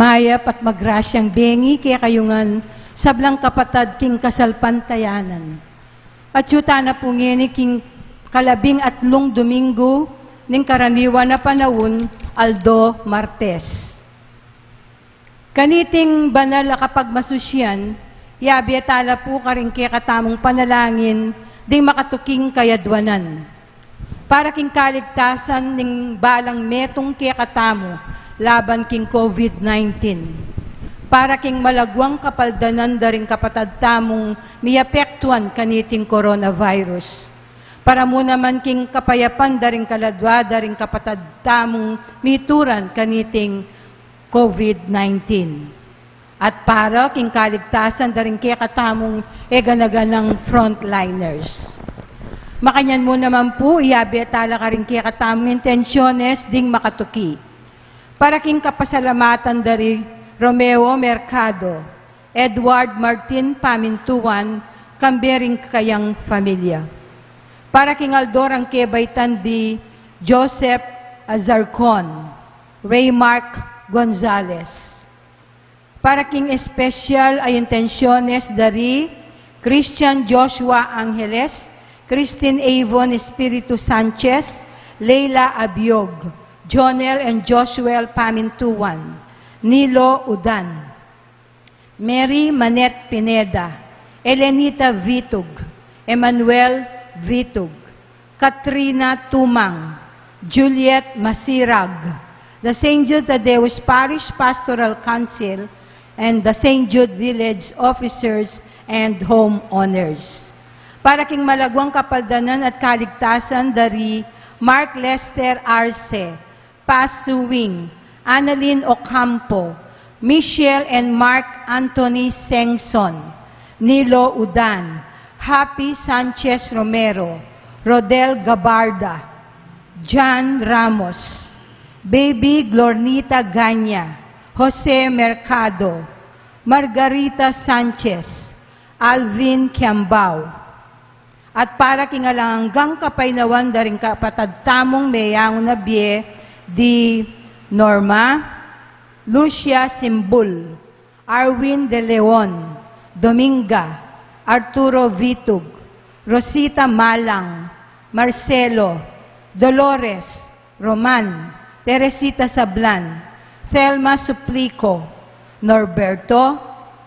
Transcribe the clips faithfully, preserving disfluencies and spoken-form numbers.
Mayap at magrasyang bengi kekayu ngan sablang kapatad king kasalpantayanan. Atyu tana pu ngeni king kalabing atlung Domingo ning karaniwan a panaun, aldo Martes. Kaniting banal a kapagmasusyan, yabe tala pu karing kekatamung panalangin ding makatuking kayadwanan. Para king kaligtasan ning balang metung kekatamu laban king COVID nineteen. Para king malagwang kapaldanan da ring kapatad tamung miapektuan kaniting coronavirus. Para mu naman king kapayapan da ring kaladwa da ring kapatad tamung mituran kaniting COVID nineteen. At para king kaligtasan da ring kekatamung e gana-ganang frontliners. Makanyan mu naman pu, iyabe tala karing kekatamung intensyones ding makatuki. Para king kapasalamatan da ri Romeo Mercado, Edward Martin Pamintuan, kambe ring kayang familia. Para king aldo rang kebaitan di Joseph Azarcon, Raymark Gonzalez. Para king espesyal a intensyones da ri Christian Joshua Angeles, Christine Avon Espiritu Sanchez, Leila Abiog, Jonel and Joshua Pamintuan, Nilo Udan, Mary Manette Pineda, Elenita Vitug, Emmanuel Vitug, Katrina Tumang, Juliet Masirag, the Saint Jude Thaddeus Parish Pastoral Council, and the Saint Jude Village officers and homeowners. Para king malagwang kapaldanan at kaligtasan da ri Mark Lester Arce, Paz Suwing, Annalyn Ocampo, Michelle and Mark Anthony Sengson, Nilo Udan, Happy Sanchez Romero, Rodel Gabarda, Jan Ramos, Baby Glornita Ganya, Jose Mercado, Margarita Sanchez, Alvin Kiambao. At para king alang anggang kapaynawan da ring kapatad tamung meyangu na bie di Norma, Lucia Simbul, Arwin De Leon, Dominga, Arturo Vitug, Rosita Malang, Marcelo, Dolores, Roman, Teresita Sablan, Thelma Suplico, Norberto,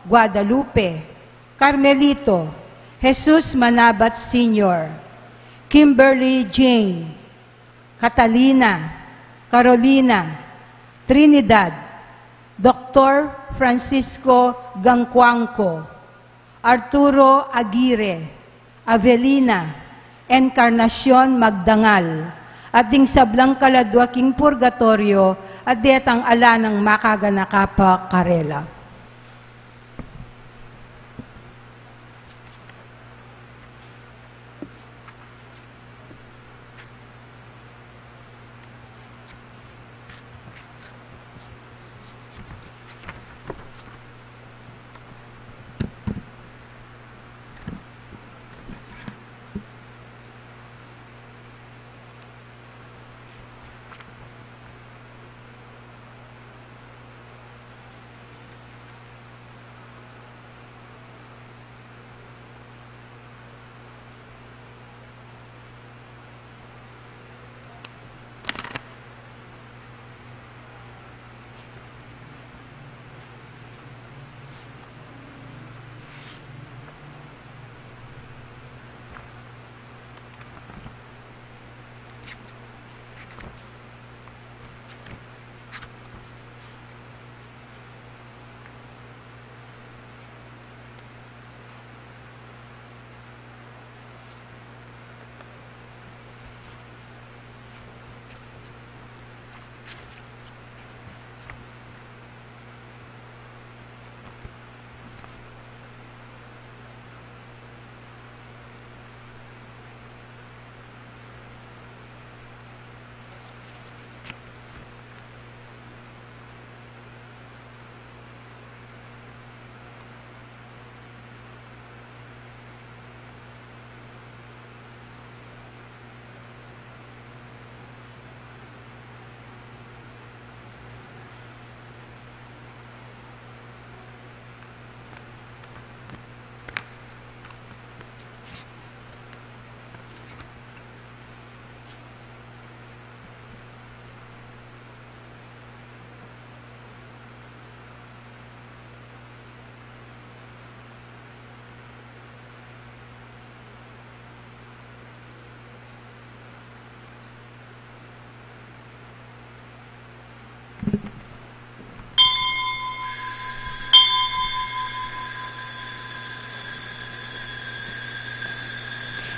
Guadalupe, Carmelito, Jesus Manabat Senior, Kimberly Jane, Catalina, Carolina, Trinidad, Doktor Francisco Gangcuangco, Arturo Aguirre, Avelina, Encarnacion Magdangal, at ding sablang kaladwa king purgatoryo, at detang ala nang makaganaka pa karela.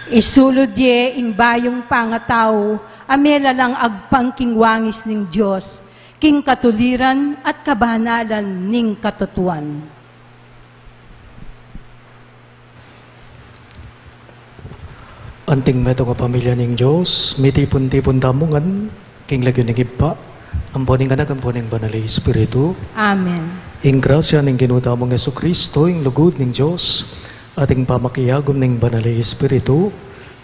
Isulud ye ing bayung pangatau a melalang agpang king wangis ning Dios, king katuliran at kabanalan ning katutuan. Anting metung a pamilya ning Dios, mitipun-tipun tamu ngan king lagyu ning Ibpa, ampo ning Anak, ampo ning Banal a Espiritu. Amen. Ing grasya ning Ginu tamung Jesucristo, ing lugud ning Dios, at ing pamakiagum ning Banal a Espiritu,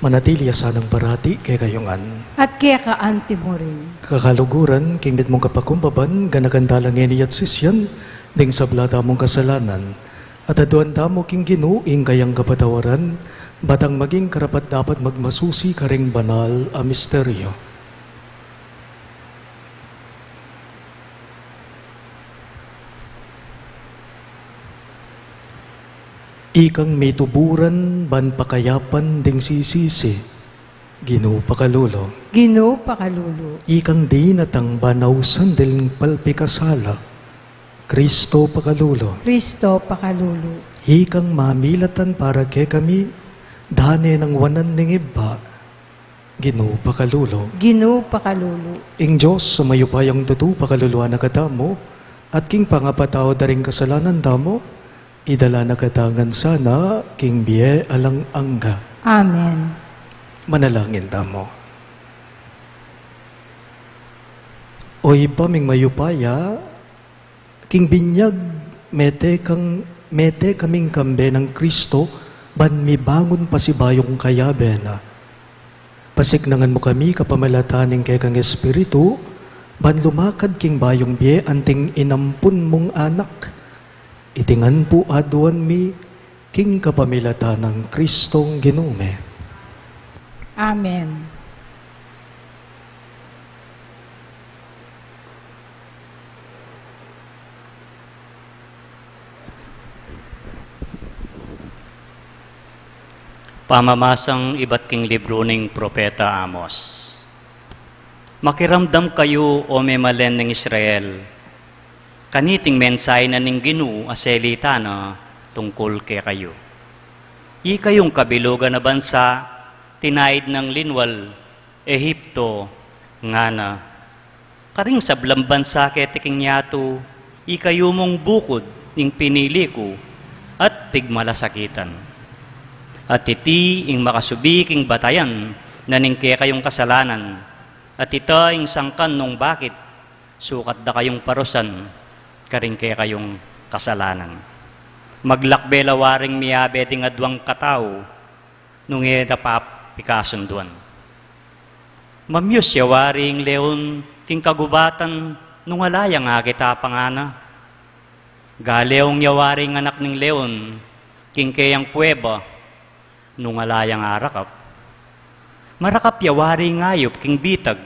manatili ya sanang parati kekayu ngan. At keka anti mu rin. Kakaluguran, king mitmung kapakumbaban, ganakan tala ngeni at sisian ding sabla tamung kasalanan. At aduan tamu king Ginu ing kayang kapatawaran, batang maging karapat-dapat magmasusi karing banal a misteryo. Ikang mituburan ban pakayapan ding sisisi, Ginu pakalulu. Ginu pakalulu. Ikang dinatang ban ausan ding palpikasala, Kristo pakalulu. Kristo pakalulu. Ikang mamilatan para kekami, dane nang wanan ning Ibpa, Ginu pakalulu. Ginu pakalulu. Ing Dios a mayupayang tutu pakaluluan na katamu, at king pangapatawad da ring kasalanan tamu, idala na kata ngan sana king bie alang angga. Amen. Manalangin tamu. O Ibpa ming mayupaya, king binyag mete kang, mete kaming kambe nang Kristo, ban mibangun pasibayung kayabe na. Pasiknangan mu kami kapamilatan ning kekang Espiritu, ban lumakad king bayung bie anting inampun mung anak. Iti ngan pu aduan mi king kapamilatan nang Kristong Ginu mi. Amen. Pamamasang ibat king libru ning Propeta Amos. Makiramdam kayu, o memalen ning Israel, kaniting mensahe na ning Ginu a selita na tungkul kekayu. Ikayung kabilugan a bansa, tinaid nang linwal, Ehipto, ngana, karing sablang bansa keti king yatu, ikayu mung bukud ning pinili ku, at pigmalasakitan. At iti ing makasubi king batayan na ning kekayung kasalanan, at ita ing sangkan nung bakit sukat da kayung parusan karing kekayung kasalanan. Maglakbe la waring miyabe ding aduang katau, nung e da pa pikasunduan. Mamyus ya wari ing leon king kagubatan nung ala yang akit a pangana. Galeong ya wari ing anak ning leon king keyang kuweba nung ala yang arakap. Marakap ya wari ing ayup king bitag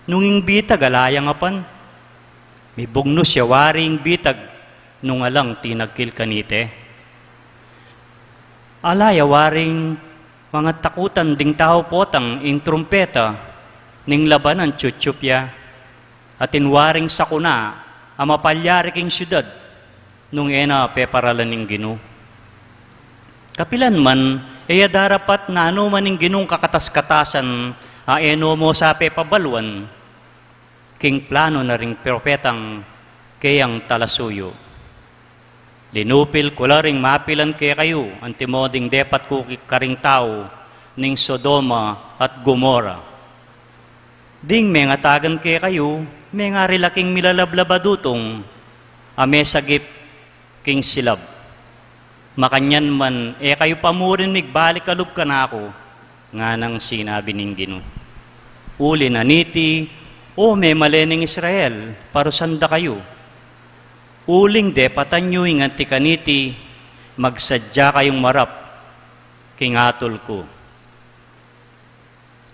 nung ing bitag ala yang apan. Mibugnus ya wari ing bitag nung alang tinagkil kanite. Ala ya waring mangatakutan ding tau potang ing trumpeta ning labanan tiyutiyup ya, atin waring sakuna a mapalyari king siudad nung e na peparalan ning Ginu. Kapilan man, e ya darapat nanu man ing Ginung kakatas-katasan a e no mu sa pepabaluan, king plano na ring propetang keyang talasuyu. Linupil ku la ring mapilan kekayu, antimo ding depat ku ki-, karing tau ning Sodoma at Gomorra. Ding mengatagan kekayu, mengari la king milalablab a dutung a mesagip king silab. Makanyan man, e kayu pa murin migbalik a lub kanaku, nganang sinabi ning Ginu. Uli na niti, O memalen ning Israel, parusan da kayu. Uling depatan yu ing anti kaniti, magsadya kayung marap king atul ku.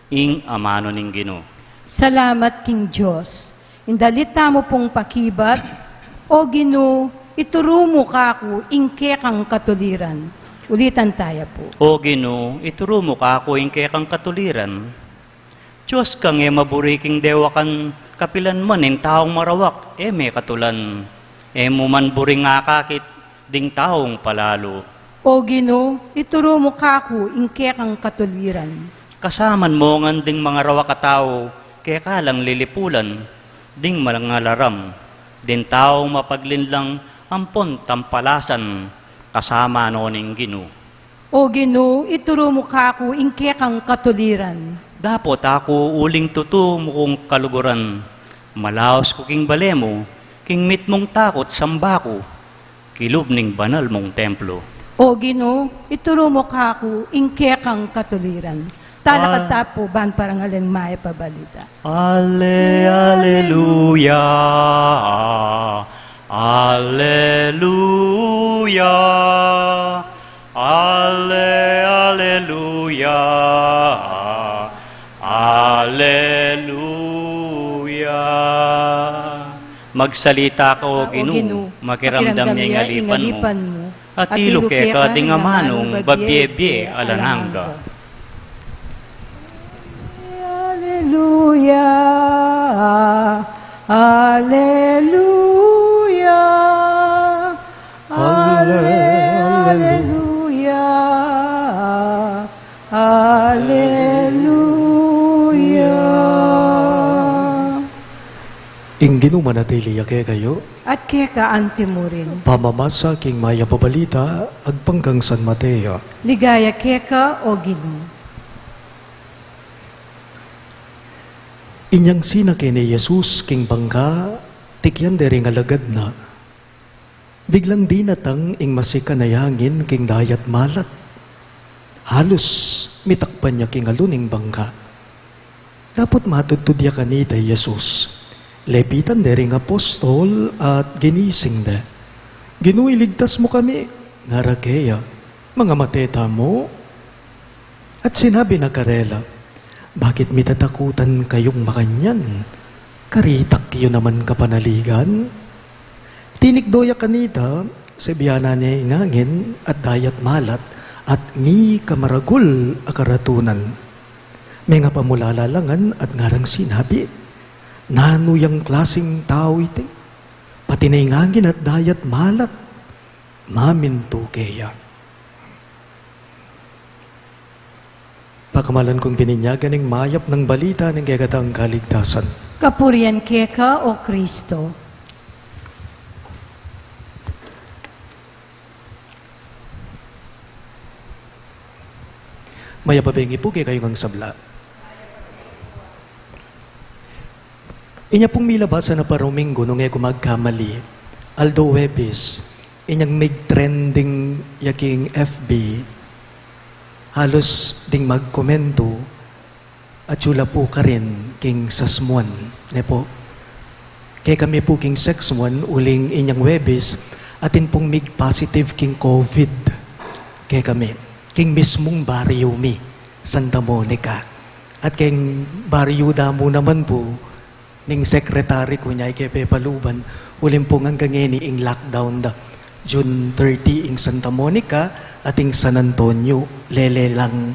Ing amanu ning Ginu. Salamat king Dios. Ing dalit tamu pung pakibat, O Ginu, ituru mu kaku ing kekang katuliran. Ulitan taya pu. O Ginu, ituru mu kaku ing kekang katuliran. Dios kang e maburi king dewakan, kapilan man ing taung marawak e mekatulan. E mu man buring akakit ding taung palalu. O Ginu, ituru mu kaku ing kekang katuliran. Kasaman mu ngan ding mangarawak a tau, keka lang lilipulan, ding mangalaram, ding taung mapaglinlang ampon tampalasan, kasama no ning Ginu. O Ginu, ituru mu kaku ing kekang katuliran. Dapot aku uling tutu mu kung kaluguran, malaus ku king bale mu, king mitmung takut samba ku, kilub ning banal mung templo. O Ginu, ituru mu kaku ing kekang katuliran. Talakad ta pu ban parangalan ing mayap a balita. Ale, aleluya. Aleluya. Ale, aleluya. Aleluya. Magsalita ka, O Ginu, makiramdam ya ing alipan mu. At ilu keka ding amanung babie-bie alang angga. Aleluya, aleluya, aleluya, aleluya. Ing Ginu manatili ya kekayu. At keka anti mu rin. Pamamasa king mayap a balita, agpang kang San Mateo. Ligaya keka, O Ginu. Inyang sinake ne i Jesus king bangka, tikyan de ring alagad na. Biglang dinatang ing masikan a angin king dayat malat. Halus mitakpan ya king alun ing bangka. Dapot matudtud ya kanita i Jesus. Lepitan de ring apostol at ginising de. "Ginu, iligtas mu kami," ngara keya. "Mangamate tamu?" At sinabi na karela, "Bakit mitatakutan kayung makanyan? Karitak yu naman kapanaligan?" Tinikdo ya kanita, sibianan ne ing angin at dayat malat at mika maragul a karatunan. Mengapamulala la ngan at ngarang sinabi, "Nanu yang klasing tau iti? Pati na ing angin at dayat malat, mamintu keya." Pakamalan kung bininyagan ing mayap nang balita ning kekatang kaligtasan. Kapurian keka, O Kristo. Mayap a bengi pu kekayu ngan sabla. Inya pung milabasan a parominggu, nung e ku magkamali, aldo Huwebes, inyang mig-trending ya king F B, halus ding magkomentu, atyu la pu karin king sasmuan, ne pu. Kekami pu king sasmuan, uling inyang Huwebes, atin pung mig-positive king COVID. Kekami, king mismung baryo mi, Santa Monica. At king baryo da mu naman pu, ning sekretari ku, inya ing kepaluban, uling pung anggang ngeni ing lockdown da. June thirty ing Santa Monica, at ing San Antonio, lele lang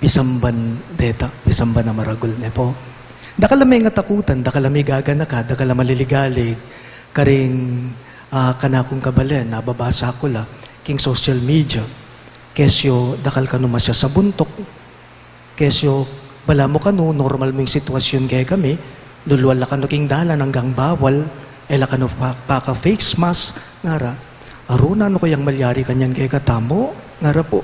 pisamban deta, pisamban a maragul, ne pu. Dakal a mengatakutan, dakal a migaganaka, dakal a maliligalig, karing, ah, kanakung kabalen, nababasa ku la, king social media. Kesyo, dakal kanu masya sa buntuk. Kesyo, balamu kanu, normal mu ing sitwasyun kekami, lulual la kanu king dalan anggang bawal, e la kanu pa-, paka-face mask, ngara. Aru, nanu kayang malyari kanyan kekatamu, ngara pu.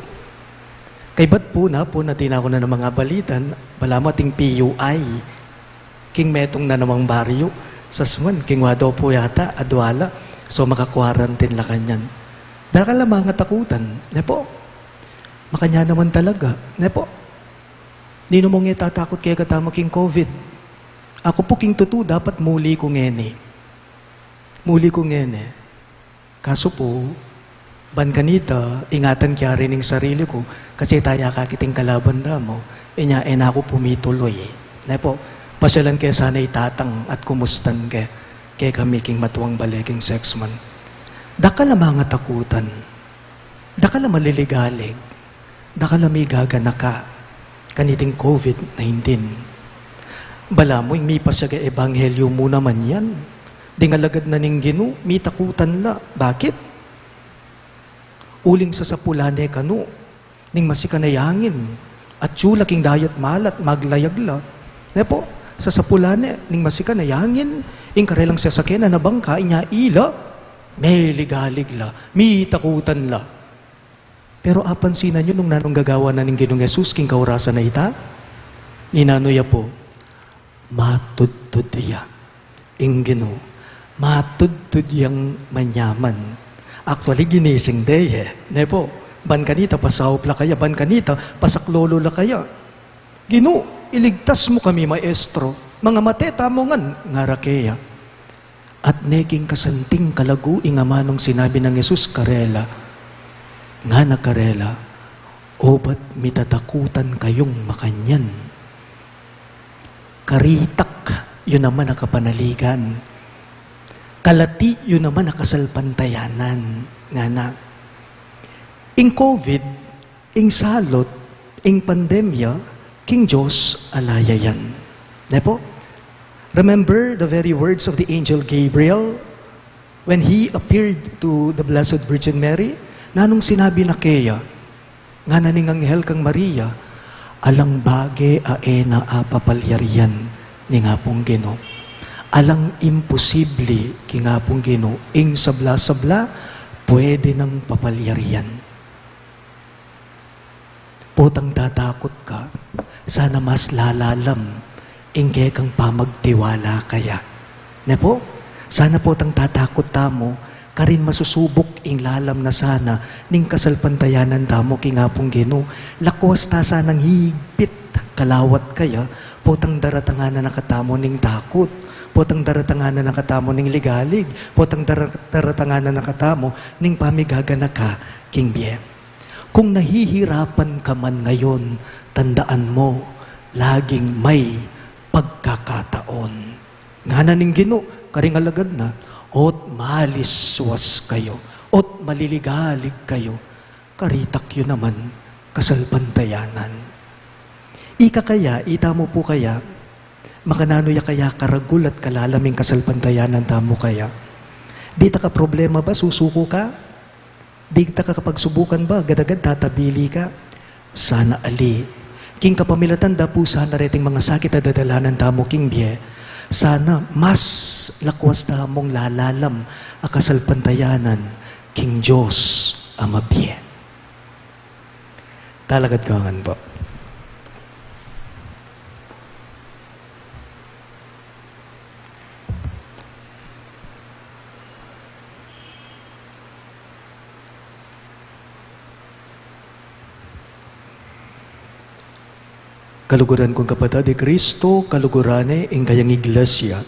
Kaybat pu na pu, atin na ku na namang abalitan, balamu ating P U I, king metung na namang baryo, sasmuan, king Guadalupe pu yata, adwa la, so maka-quarantine la kanyan. Dakal a mengatakutan, ne pu. Makanyan naman talaga, ne pu. Ninu mung e tatakut kekatamu king COVID? Aku pu king tutu dapat muli ku ngeni. Muli ku ngeni. Kasu pu, ban kanita, ingatan ke ya rin ing sarili ku, kasi taya kakiting kalaban da mu, inya e na ku pu mituluy. Ne pu, pasyalan ke sana i tatang at kumustan ke, kekami king matuang bale king sasmuan. Dakal a mengatakutan. Dakal a maliligalig. Dakal a migaganaka kaniting COVID nineteen. Balamu ing mipasiag a ebanghelyo mu naman yan. Ding alagad na ning Ginu, mitakutan la. Bakit? Uling sasapulan ne kanu ning masikan a angin, atyu la king dayat malat, maglayag la. Ne po, sasapulan ne ning masikan a angin, ing karelang sasakyan a bangka, inya ila, meligalig la, mitakutan la. Pero apansinan yu nung nanung gagawan na ning Ginung Jesus king kaurasan a ita? Inanu ya po, matudtud ya. Ing Ginu, matudtud yang manyaman. Actually, ginising de ye. Ne po, ban kanita, pasaup la kaya, ban kanita, pasaklolo la kaya. Ginu, iligtas mu kami, Maestro. Mangamate tamu ngan, ngara keya. At ne king kasanting kalagu ing amanung sinabi nang Jesus karela, ngana karela, obat mitatakutan kayung makanyan? Karitak yu naman a kapanaligan. Kalati yu naman a kasalpantayanan, ngana. Ing COVID, ing salut, ing pandemya, king Dios ala ya yan. Ne po? Remember the very words of the angel Gabriel when he appeared to the Blessed Virgin Mary? Nanung sinabi na keya? Ngana ning anghel kang Maria, alang bage a e na apapalyarian ning Apung Ginu. Alang imposible king Apung Ginu, ing sabla-sabla pwede nang papalyarian. Potang tatakut ka, sana mas lalalam ing kekang pamagtiwala kaya. Ne po? Sana potang tatakut tamu, karin masusubuk ing lalam na sana ning kasalpantayanan tamu king Apung Ginu. Lakwas ta sanang higpit kalawat kaya, potang daratangan na katamu ning takut, potang daratangan na katamu ning ligalig, potang dara-, daratangan na katamu ning pamigaganaka king bie. Kung nahihirapan ka man ngayon, tandaan mo, laging may pagkakataon. Ngana ning Ginu karing alagad na, ot maliswas kayu, ot maliligalig kayu, karitak yu naman kasalpantayanan. Ika kaya, ita mu pu kaya, makananu ya kaya karagul at kalalam ing kasalpantayanan tamu kaya? Dita ka problema ba, susuku ka? Dita ka kapagsubukan ba, agad-agad tatabili ka? Sana ali. King kapamilatan da pu sana reting mangasakit a dadalanan tamu king bie, sana mas lakwas tamung lalalam a kasalpantayanan king Dios a mabie. Talakad ka ngan po. Kaluguran kung kapatad, i Kristo kaluguran ne ing kayang iglesia,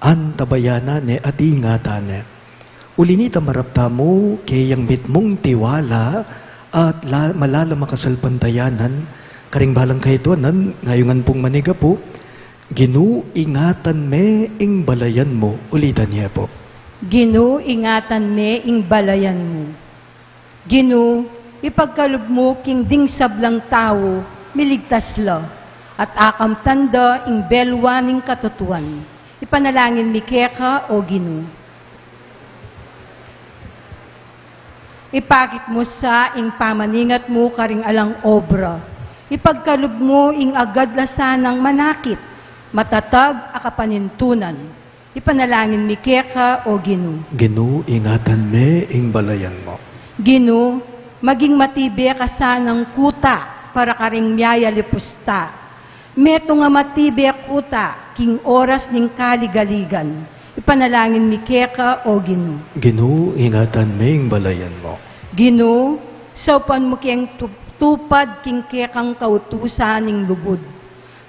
antabayanan ne at ingatan ne. Uli nita marap tamu kayang mitmung tiwala at la-, malalam a kasalpantayanan, karing balang kaytuanan, ngayungan pung manigapu, Ginu, ingatan me ing balayan mu. Ulitan ye pu. Ginu, ingatan me ing balayan mu. Ginu, ipagkalub mu king ding sablang tau, miligtas la, at akamtan da ing belwa ning katutuan. Ipanalangin mi keka, O Ginu. Ipakit mu sa ing pamaningat mu karing alang obra. Ipagkalub mu ing agad la sanang manakit, matatag a kapanintunan. Ipanalangin mi keka, O Ginu. Ginu, ingatan me ing balayan mu. Ginu, maging matibe ka sanang kuta para karing miyayalipusta. Metung a matibe a kuta king oras ning kaligaligan. Ipanalangin mi keka, O Ginu. Ginu, ingatan me ing balayan mu. Ginu, saupan mu keng tu-, tupad king kekang kautusan ning lugud.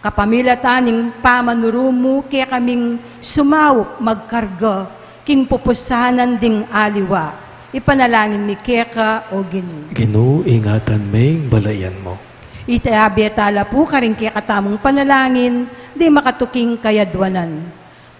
Kapamilatan ning pamanuru mu kekaming sumaup magkarga king pupusanan ding aliwa. Ipanalangin mi keka, O Ginu. Ginu, ingatan me ing balayan mu. Itabe tala pu karing kekatamung panalangin ding makatuking kayadwanan,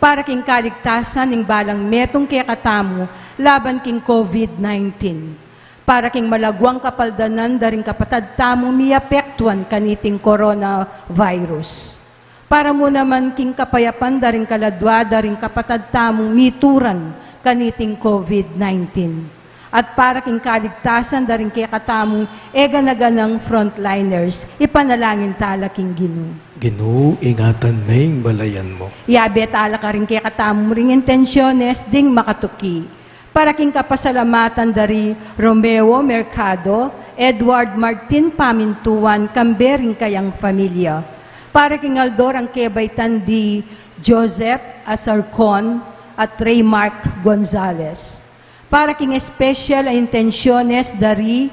para king kaligtasan ning balang metung kekatamu laban king COVID nineteen, para king malagwang kapaldanan da ring kapatad tamung miapektuan kaniting coronavirus, para mu naman king kapayapan da ring kaladua da ring kapatad tamung mituran kaniting COVID nineteen. At para king kaligtasan da ring kekatamung e gana-ganang frontliners, ipanalangin tala king Ginu. Ginu, ingatan me ing balayan mu. Yabe tala karing kekatamung ring intensyones ding makatuki. Para king kapasalamatan da ri Romeo Mercado, Edward Martin Pamintuan, kambe ring kayang familia. Para king aldo rang kebaitan di Joseph Asarcon at Rey Mark Gonzalez. Para king espesyal a intensyones da ri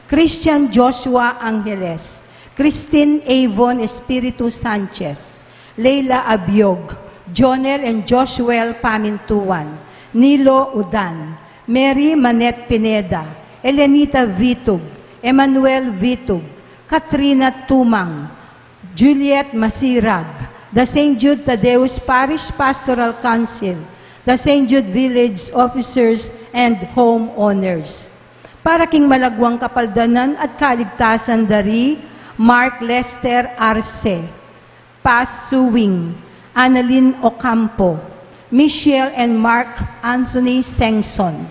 Christian Joshua Angeles, Christine Avon Espiritu Sanchez, Leila Abiog, Jonel and Joshua Pamintuan, Nilo Udan, Mary Manette Pineda, Elenita Vitug, Emmanuel Vitug, Katrina Tumang, Juliet Masirag, the Saint Jude Thaddeus Parish Pastoral Council, the Saint Jude Village Officers and Homeowners. Para king malagwang kapaldanan at kaligtasan da ri Mark Lester Arce, Paz Suwing, Annalyn Ocampo, Michelle and Mark Anthony Sengson,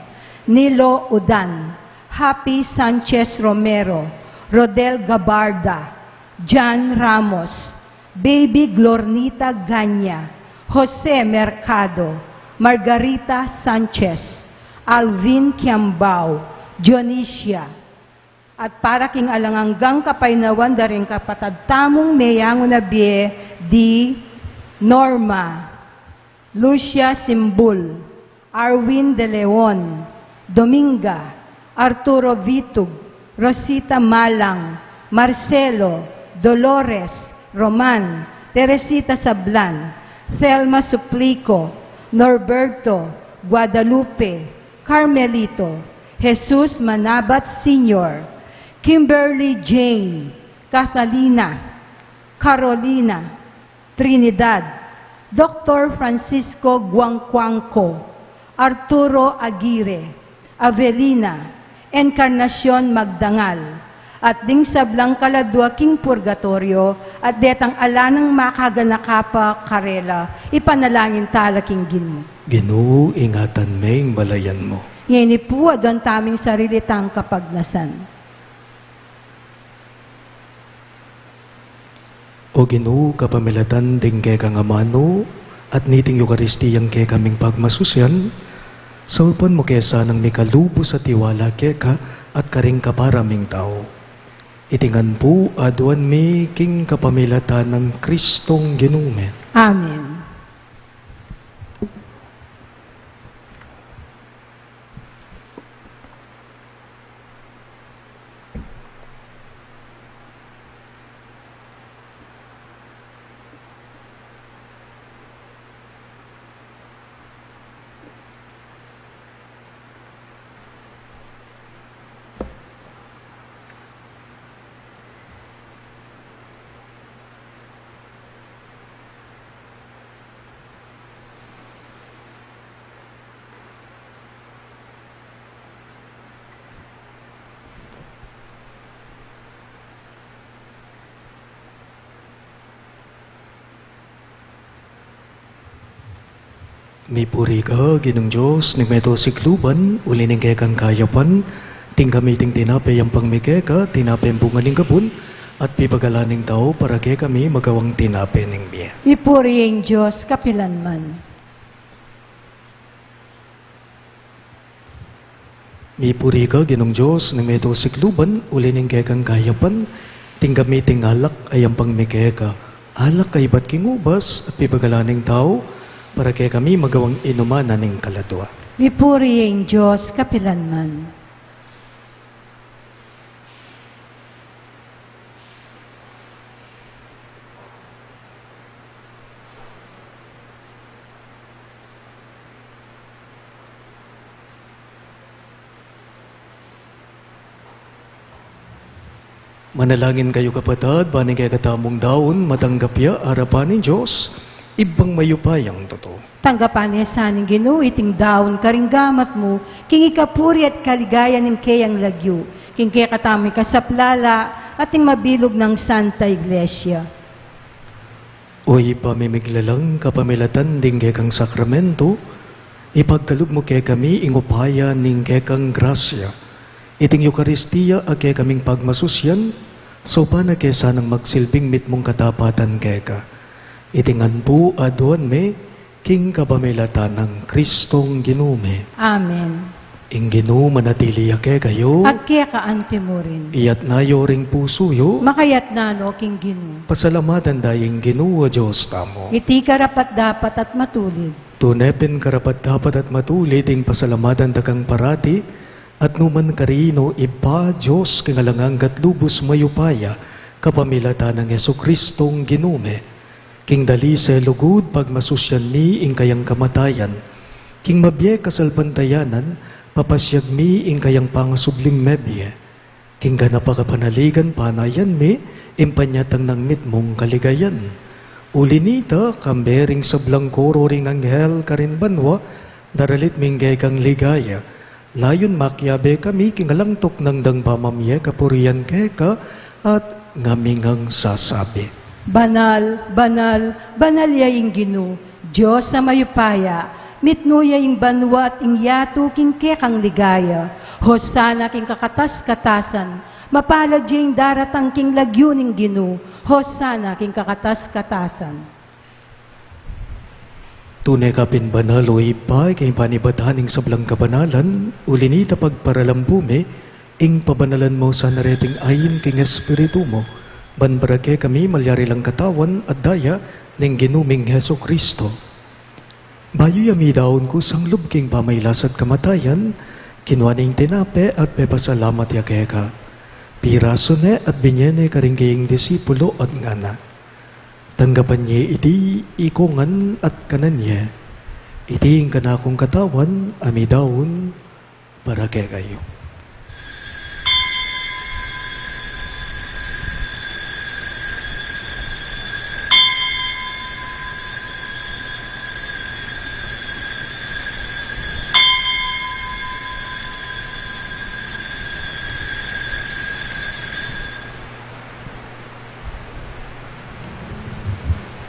Nilo Udan, Happy Sanchez Romero, Rodel Gabarda, Jan Ramos, Baby Glornita Ganya, Jose Mercado, Margarita Sanchez, Alvin Kiambao, Dionisia, at para king alang anggang kapaynawan da ring kapatad tamung meyangu na bie di Norma, Lucia Simbul, Arwin De Leon, Dominga, Arturo Vitug, Rosita Malang, Marcelo, Dolores, Roman, Teresita Sablan, Thelma Suplico, Norberto, Guadalupe, Carmelito, Jesus Manabat Senior, Kimberly Jane, Catalina, Carolina, Trinidad, Doktor Francisco Guangcuangco, Arturo Aguirre, Avelina, Encarnacion Magdangal, at ding sablang kaladua king purgatoryo, at detang ala nang makaganaka pa karela, ipanalangin tala king Ginu. Ginu, ingatan me ing balayan mu. Ngeni pu, aduan taming sarili tang kapagnasan. O Ginu, kapamilatan ding kekang amanu, at niting Eukaristiyang kekaming pagmasusian, saupan mu ke sanang mikalubus a tiwala keka at karing kapara ming tau. Iti ngan pu, aduan mi king kapamilatan nang Kristong Ginu mi. Amen. Mipuri ka, Ginung Dios ning meto sikluban, uli ning kekang kayapan, tinggap mi iting tinape a yampang mi keka, tinape a bunga ning gabun, at pipagalan ning tau para kekami magawang tinape ning bie. Mipuri ing Dios kapilanman. Mipuri ka, Ginung Dios ning meto sikluban, uli ning kekang kayapan, tinggap mi iting alak a yampang mi keka, alak a ibat king ubas at pipagalan ning tau, para kekami magawang inuman na ning kaladua. Mipuri ing Dios kapilanman. Manalangin kayu, kapatad, ban ing kekatamung daun matanggap ya arapan ning Dios, Ibpang mayupayang tutu. Tanggapan na sa ning Ginu iting daun karing gamat mu, king ikapuri at kaligayan ning keyang lagyu, king kekatamung ikasaplala at ning mabilug nang Santa Iglesia. O Ibpa ming miglalang, kapamilatan ding kekang sakramento, Ipagkalub mu kekami ing upaya ning kekang grasya. Iting Eukaristia a kekaming pagmasusyan, saupan na ke sanang magsilbing mitmung katapatan keka. Iti ngan pu aduan mi, king kapamilatan nang Kristong Ginu mi. Amen. Ing Ginu manatili ya kekayu. At keka antimurin. Iyatna yu ring pusu yu. Makayatna no king Ginu. Pasalamatan da ing Ginu a Dios tamu. Iti karapat-dapat at matulid. Tune pin karapat-dapat at matulid ing pasalamatan da kang parati, at numan karin, O Ibpa, Dios king alang angga at lubus mayupaya, kapamilatan nang Jesukristong Ginu mi. King dalise lugud pagmasusyan mi ing kayang kamatayan, king mabie kasalpantayanan, papasyag mi ing kayang pangasubling mebie. King ganap a kapanaligan panayan mi, ing panyatang nang mitmung kaligayan. Uli nita, kambe ring sablang koro ring anghel karin banua, daralit ming kekang ligaya. Layun makiabe kami king alang tuknang dang pamamie kapurian keka, at ngami ngang sasabi. Banal, banal, banal ya ing Ginu, Dios a mayupaya, mitmu ya ing banua at ing yatu king kekang ligaya. Hosana king kakatas-katasan, mapalad ya ing daratang king lagyu ning Ginu, Hosana king kakatas-katasan. Tune ka pin banal, O Ibpa, king panibatan ning sablang kabanalan, uli nita pagparalampu mi, ing pabanalan mu sana reting ain king Espiritu mu, ban para kekami malyari lang katawan at daya ning Ginu ming Jesucristo. Bayu ya midaun kusang lub king pamailas at kamatayan, kinua ne ing tinape at pepasalamat ya keka. Pirasu ne at binie ne karing kayang disipulo at ngana: Tanggapan ye iti ikongan at kanan ye. Iti ing kanakung katawan a midaun para kekayu.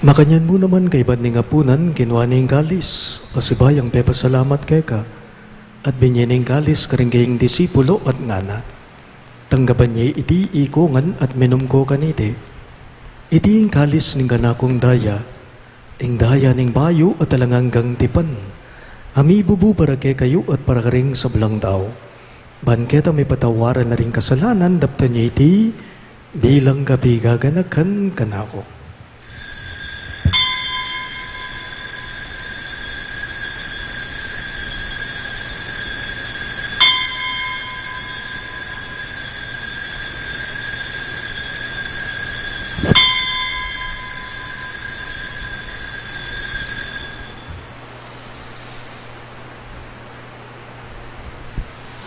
Makanyan mu naman kaybat ning apunan, kinua ne ing kalis, pasibayung pepasalamat keka, at binie ne ing kalis karing kayang disipulo at ngana: Tanggapan ye iti ikongan at minum ko kaniti. Iti ing kalis ning kanakung daya, ing daya ning bayu at alang anggang tipan, a mibubu para kekayu at para karing sablang tau, ban keta mipatawaran na ring kasalanan. Daptan ye iti bilang kapigaganakan kanaku.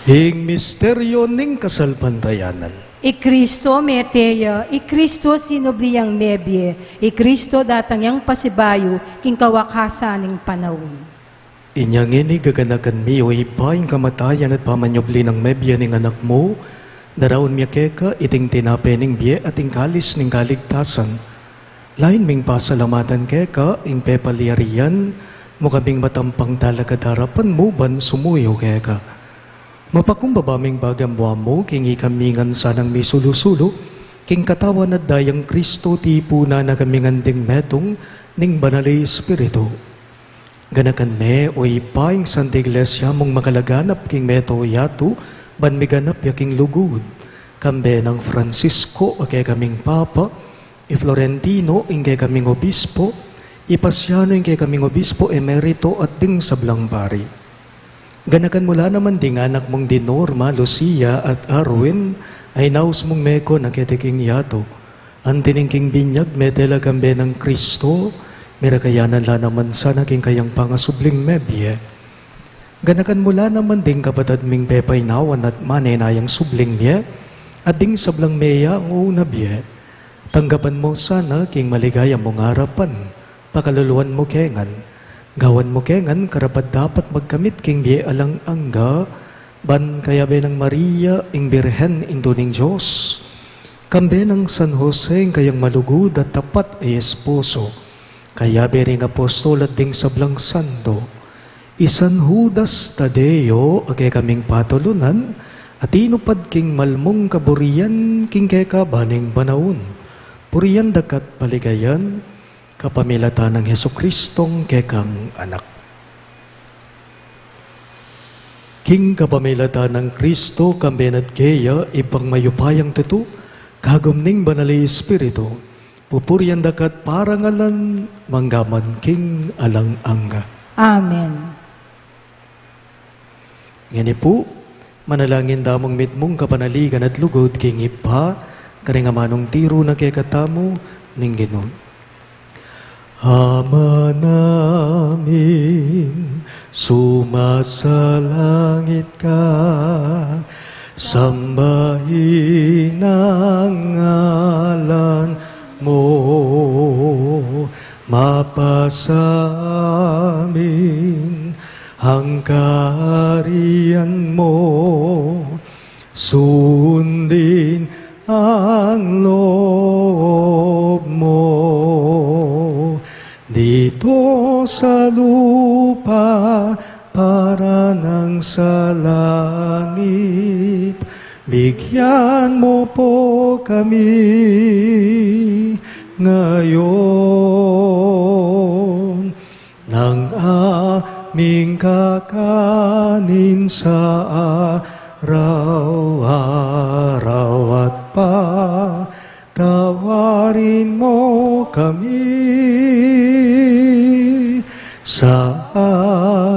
Ing misteryo ning kasalpantayanan. I Kristo mete ya, i Kristo sinubli yang mebie, i Kristo datang yang pasibayu king kawakasan ning panaun. Inya ngeni gaganakan mi, o Ibpa, ing kamatayan at pamanyubli nang mebie ning Anak mu, daraun mi keka iting tinape ning bie at ing kalis ning kaligtasan. Lain ming pasalamatan keka ing pepalyarian mu kaming matampang talakad arapan mu ban sumuyu keka. Mapakumbaba ming baga mu amu king ikami ngan sanang misulu-sulu king katawan at dayang Kristo, tipunan na kami ngan ding metung ning Banal a Espiritu. Ganakan me, o Ibpa, ing Santa Iglesia mung makalaganap king meto yatu ban miganap ya king lugud, kambe nang Francisco a kekaming Papa, i Florentino ing kekaming Obispo, i Pasiano ing kekaming Obispo Emerito at ding sablang pari. Ganakan mu la naman ding anak mung di Norma, Lucia at Arwin a inaus mung meko na keti king yatu. Anti ning king binyag mete la kambe nang Kristo, mirakayanan la naman sana king kayang pangasubling mebie. Ganakan mu la naman ding kapatad ming pepainawan at manenayang subling mie, at ding sablang meyangu na bie. Tanggapan mu sana king maligaya mung arapan, pakaluluan mu ke ngan, gawan mu ke ngan karapat-dapat magkamit king bie alang angga, ban kayabe nang Maria ing Birhen, Indu ning Dios, kambe nang San Jose ing kayang malugud at tapat a esposo, kayabe ring apostol at ding sablang santo, I San Judas Tadeo, a kekaming patulunan, a tinupad king malmung kaburian king kekaban ning panaun. Purian daka't paligayan, kapamilatan nang Jesucristong kekang Anak. King kapamilatan nang Kristo, kambe na't keya, Ibpang mayupayang tutu, kagum ning Banal a Espiritu, pupurian daka't parangalan manggaman king alang angga. Amen. Ngeni pu, manalangin tamung mitmung kapanaligan at lugud king Ibpa, karing amanung tiru na kekatamu ning Ginu. Ama namin, sumasalangit ka, sambahin ang ngalan mo, mapasa amin ang kaharian mo, sundin ang loob mo dito sa lupa para nang sa langit. Bigyan mo po kami ngayon ng aming kakanin sa araw-araw at patawarin mo kami sa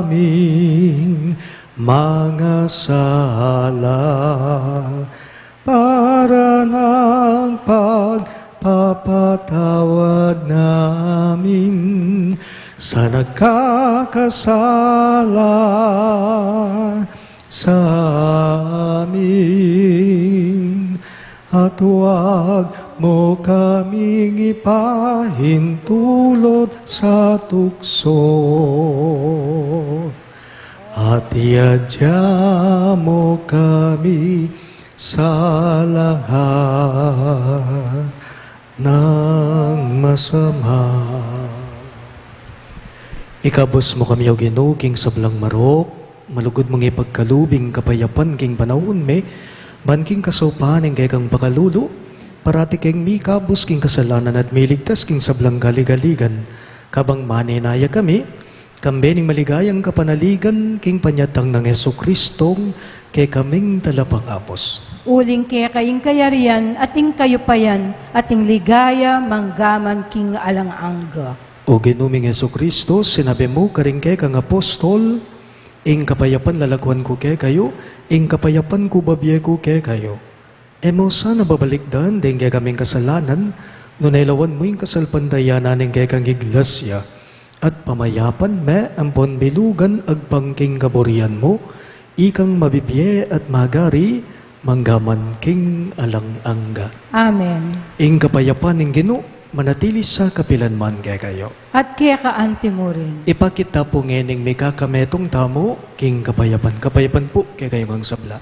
aming mga sala para ng pagpapatawad namin sa nagkakasala sa amin. At huwag mo kaming ipahintulot sa tukso, at iadya mo kami sa lahat ng masama. Ikabus mo kami, O Ginu, king sablang marok, malugud mong ipagkalub ing kapayapan king panaun mi, ban king kasaupan ning kekang pakalulu, parati keng mikabus king kasalanan at miligtas king sablang kaligaligan, kabang manenaya kami, kambe ning maligayang kapanaligan king panyatang nang Jesucristong kekaming Talapagkabus. Uling keka ing kayarian at ing kayupayan at ing ligaya manggaman king alang angga. O Ginu ming Jesucristo, sinabi mu karing kekang apostol, ing kapayapan lalakwan ku kekayu, ing kapayapan ku babie ku kekayu. E mu sana babalikdan ding kekaming kasalanan, nune lawan mu ing kasalpantayanan ning kekang Iglesia, at pamayapan me ampon bilugan agpang king kaburian mu, ikang mabibie at magari, manggaman king alang angga. Amen. Ing kapayapan ning Ginu, manatili sa kapilan man kekayu. At keka anti mu rin. Ipakit ta pu ngening mikakametung tamu king kapayapan. Kapayapan pu kekayu ngang sabla.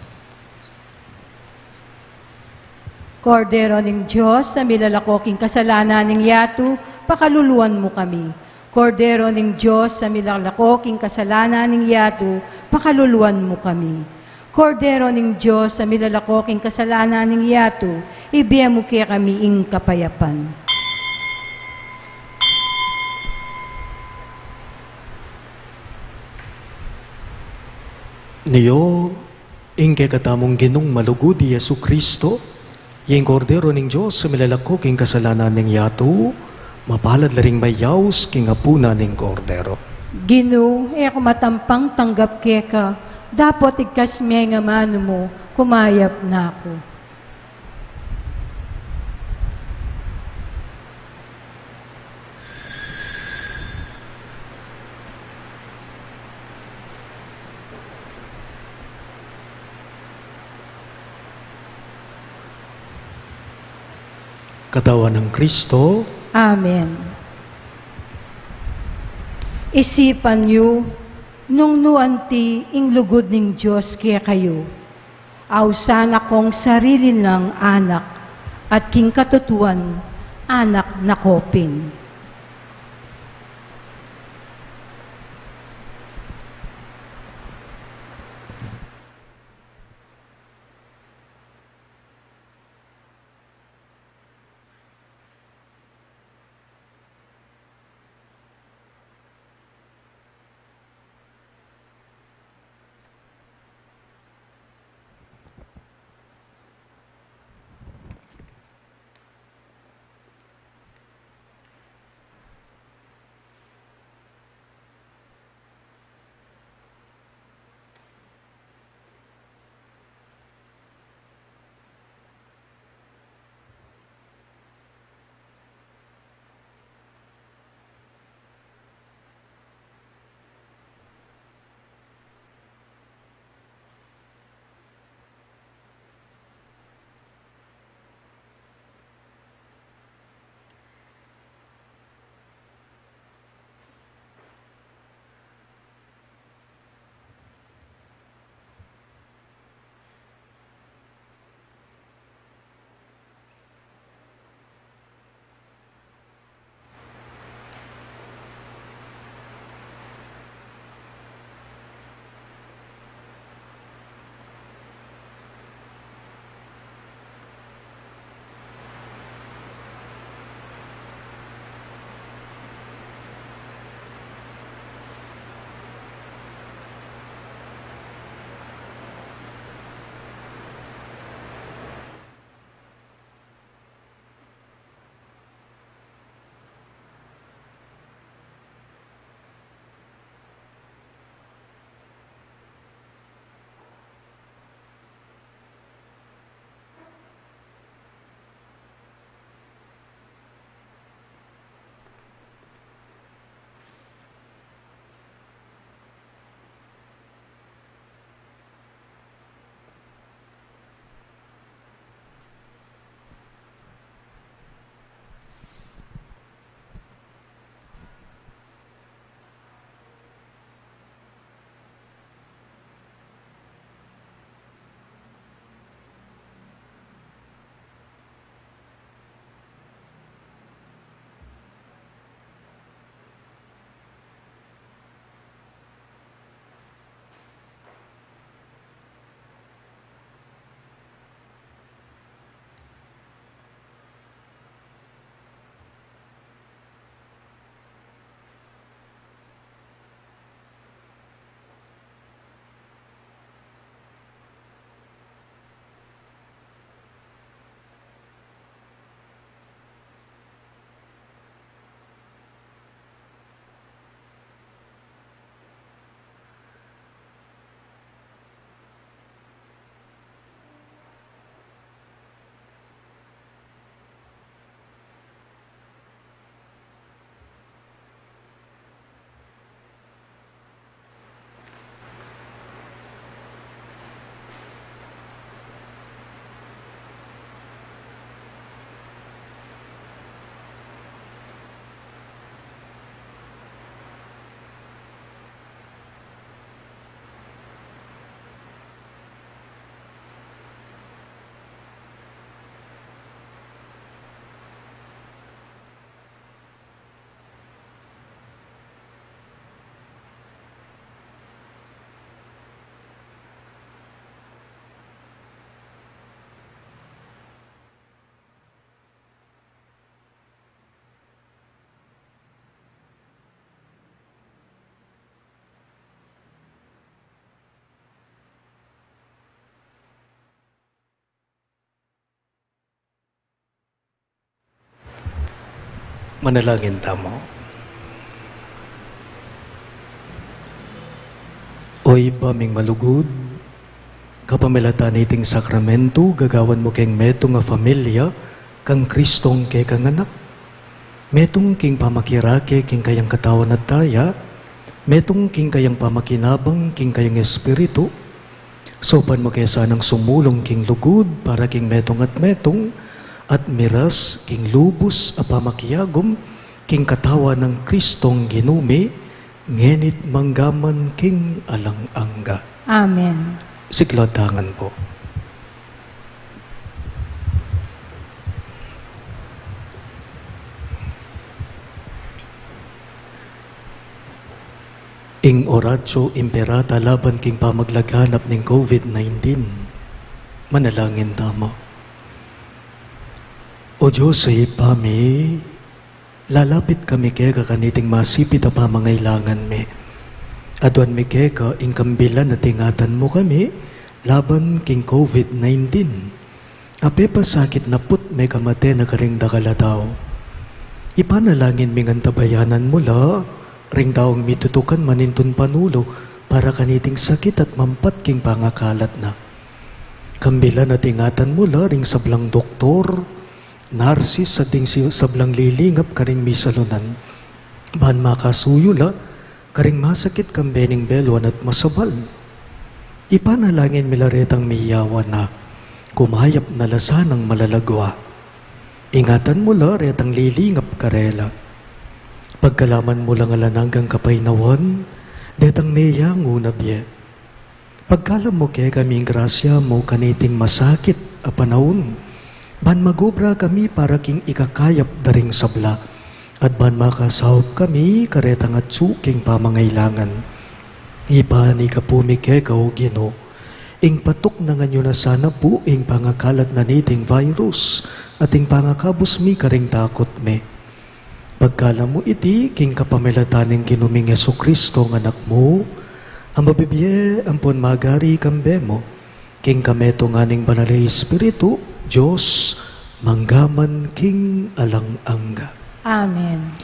Kordero ning Dios, a milalako king kasalanan ning yatu, pakaluluan mu kami. Kordero ning Dios, a milalako king kasalanan ning yatu, pakaluluan mu kami. Kordero ning Dios, a milalako king kasalanan ning yatu, ibie mu kekami ing kapayapan. Nio, ing kekatamung Ginung malugud i Jesucristo, ya ing Kordero ning Dios a milalako king kasalanan ning yatu, mapalad la ring mayaus king apunan ning Kordero. Ginu, e ku matampang tanggap keka, dapot igkas me ing amanu mu, kumayap na ku. Katawan nang Kristo. Amen. Isipan yu nung nu anti ing lugud ning Dios kekayu. Ausan akong sarili nang anak, at king katutuan, anak na ko pin. Manalangin tamu. O Ibpa ming malugud, kapamilatan niting sakramento, gagawan mu keng metung a familia kang Kristong kekang Anak. Metung king pamakirake king kayang katawan at daya, metung king kayang pamakinabang king kayang Espiritu, saupan mu ke sanang sumulung king lugud para king metung at metung, at miras king lubus a pamakiagum king katawan nang Kristong Ginu mi, ngeni't manggaman king alang angga. Amen. Siklatangan pu. Ing Oratio Imperata laban king pamaglaganap ning COVID nineteen. Manalangin tamu. O Dios a Ibpa mi, lalapit kami keka kaniting masipit a pamangailangan mi. Aduan mi keka ing kambilan at ingatan mu kami laban king COVID nineteen. Apepasakit na pu't mekamate na karing dakal a tau. Ipanalangin mi ngan tabayanan mu la ring taung mitutukan manintun panulu para kaniting sakit at mampat king pangakalat na. Kambilan at ingatan mu la ring sablang doktor, narsis, at ding si-, sablang lilingap karing misalunan. Ban makasuyu la karing masakit kambe ning beluan at masabal. Ipanalangin mi la retang miyawan na, kumayap na la sanang malagwa. Ingatan mu la retang lilingap karela. Pagkalaman mu lang alang anggang kapaynawan detang meyangu na bie. Pagkalam mu kekami ing grasya mu kaniting masakit a panaun, ban magobra kami para king ikakayap da ring sabla, at ban makasaup kami karetang atsu king pamangailangan. Ibie yu pu mi keka, O Ginu, ing patuknangan yu na sana pu ing pangakalat na niting virus, at ing pangakabus mi karing takut mi. Pagkalam mu iti king kapamilatan ning Ginu ming Jesucristo a Anak mu, a mabibie ampon magari kambe mu, king kametungan ning Banal a Espiritu, Dios, manggaman king alang angga. Amen.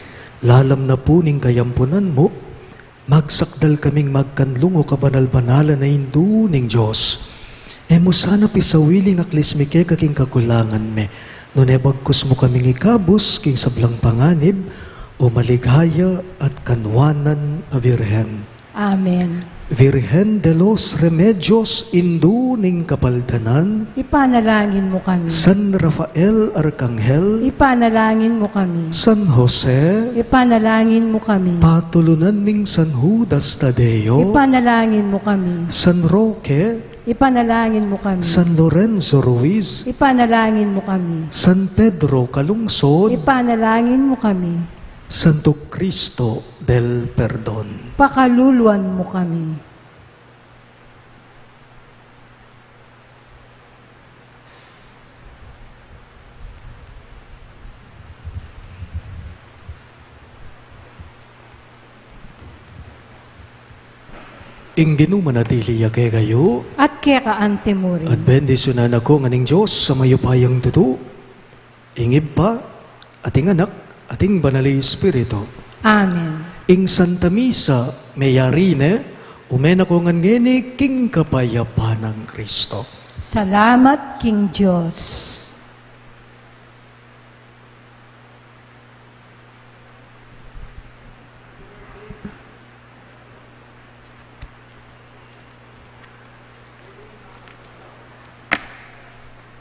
Lalam na pu ning kayampunan mu, magsakdal kaming magkanlung, O kabanal-banalan a Indu ning Dios. E mu sana pisawili ing aklis mi keka king kakulangan mi, nune bagkus mu kaming ikabus king sablang panganib, O maligaya at kanwanan a Virgen. Amen. Virgen de los Remedios, Indu ning Kapaldanan. Ipanalangin mu kami. San Rafael Arkanghel. Ipanalangin mu kami. San Jose. Ipanalangin mu kami. Patulunan ning San Judas Tadeo. Ipanalangin mu kami. San Roque. Ipanalangin mu kami. San Lorenzo Ruiz. Ipanalangin mu kami. San Pedro Calungsod. Ipanalangin mu kami. Santo Cristo del Perdon. Pakaluluan mu kami. Ing Ginu manatili ya kekayu. At keka anti mu rin. At bendisyunan na kayu ngan ning Dios a mayupayang tutu, ing Ibpa, at ing Anak, at ing Banal a Espiritu. Amen. Ing Santa Misa meyari ne, ume na ko ngan ngeni king kapayapan nang Kristo. Salamat king Dios.